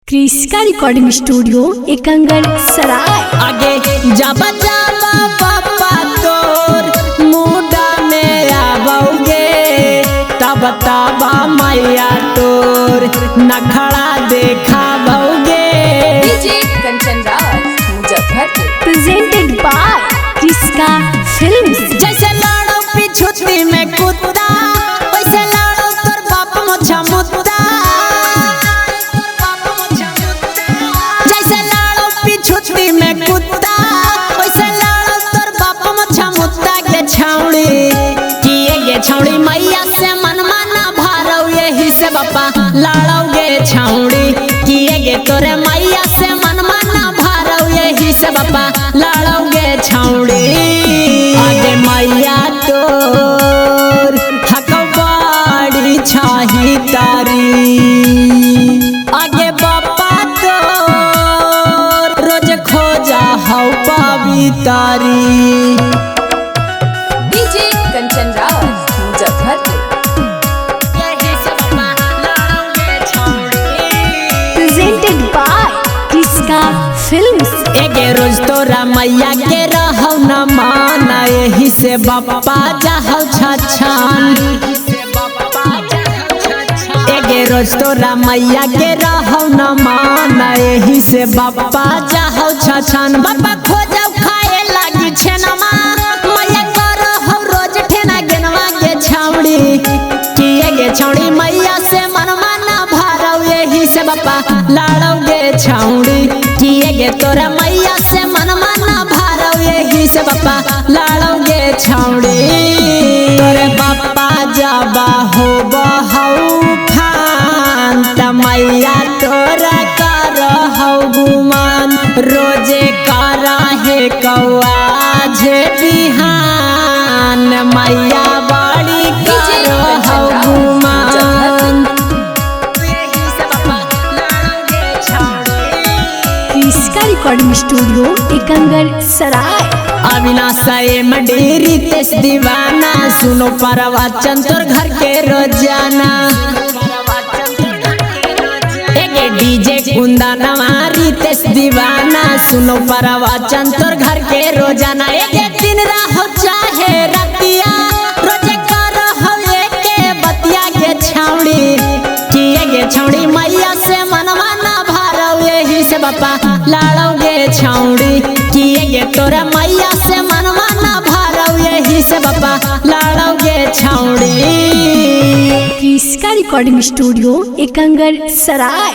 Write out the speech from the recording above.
क्रिस्का recording studio एकंगल सराय। आगे जाबा जाबा पापा तोर मुडा में आवोगे तब तबा मैया तोर नखड़ा देखावोगे। DJ Kanchan Raj Muzaffarpur. Presented by Kriska films. जैसे लड़ो पिछुती में कुत्ता वैसे लड़ो तोर बाप मोछा मुत्ता। जैसे लड़ो पिछुती में कुत्ता वैसे लड़ो तोर बाप मोछा मुत्ता के छौड़ी किए गे छौड़ी मैया से मनमाना भारौ यही से बापा लड़ोगे छौड़ी। किए गे तोरे मैया से मनमाना भारौ यही से बापा लड़ोगे छौड़ी। आगे मैया तोर हकबाड़ी छाही तारी आगे बापा तोर रोज खोजा हौ पाबी तारी। DJ Kanchan Raj Muzaffarpur. Presented by Kriska films. एगे रोज तोरा मैया के रहौ न माना यही से बापा जाहौ छछान। एगे रोज तोरा मैया के रहौ न माना यही से बापा जाहौ छछान। बापा खोजौ खाए लागी छेनमा मैया करहौ रोज ठेना गेनवा गे छौड़ी। किए गे छौड़ी मैया से मनमाना भारौ यही से बापा लड़ौ गे छौड़ी। किए गे तोरा मैया से मनमाना भारौ यही से बापा लड़ौ गे छौड़ी। तोरे बापा जाबा हो बहौ फान त मैया तोरा करहौ गुमान। रोजे करहे कौआ झे बिहान मैया बड़ी करहौ गुमान। क्रिस्का रिकॉर्डिंग स्टूडियो एकंगल सराय। अविनाश मडेरी तेज दीवाना सुनो परवाचन तोर घर के रोजाना। एगे डीजे कुंदा नवारी तेज दीवाना सुनो परवाचन तोर घर के रोजाना। एगे दिन रहो चाहे रतिया रोजे करहो एके बतिया गे छौड़ी। किए गे छौड़ी मैया से मनमाना भारौ यही से बापा लड़ौ गे छौड़ी। किए गे तोरा मैया से मनमाना भारौ यही से बापा लड़ौ गे छौड़ी। क्रिस्का रिकॉर्डिंग स्टूडियो एकंगल सराय।